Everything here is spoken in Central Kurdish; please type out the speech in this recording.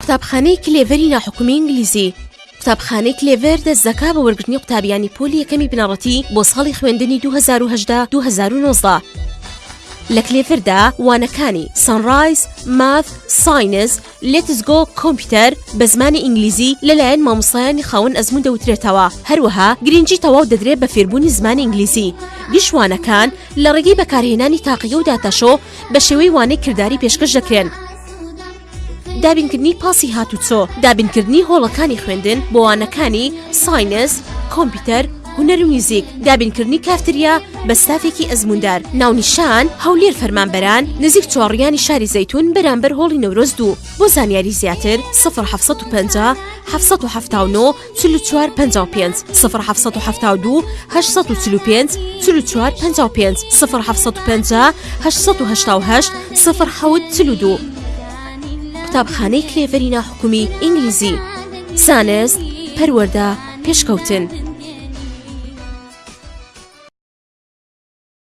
قوتابخانەی کلێڤەری ناحکومی ئینگلیزی قوتابخانەی کلێڤەر دەست دەکا بە وەرگرتنی قوتابیانی پۆلی یەکەمی بنەڕەتی بۆ ساڵی خوێندنی 2018 2019. لە کلێڤەردا وانەکانی Sunrise، Math، Science، Let's Go کۆمپیوتەر بە زمانی ئینگلیزی لەلایەن مامۆستایانی خاوەن ئەزموون دەوترێتەوە، هەروەها گرنگی تەواو دەدرێت بە فێربوونی زمانی ئینگلیزی. گشت وانەکان لە ڕێگەی بەکارهێنانی تاقیگە و data show بە شێوەی وانەی کرداری پێشکەش دەکرێن. دابینکردنی پاسی هاتوچۆ، دابینکردنی هۆڵەکانی خوێندن بۆ وانەکانی، Science، کۆمپیوتەر، هونەر و میوزیک، دابینکردنی کافتریا بە ستافێکی ئەزمووندار. ناونیشان، هەولێر فەرمانبەران، نزیک چواڕیانی شاری زەیتون بەرامبەر هۆڵی نەورۆز دوو. بۆ زانیاری زیاتر، سفر 750 779 44 55 صفر 772 845 44 55 صفر 750 888 صفر 742 قوتابخانەی کلێڤەری ناحکومی ئینگلیزی زانست پەروەردە پێشکەوتن.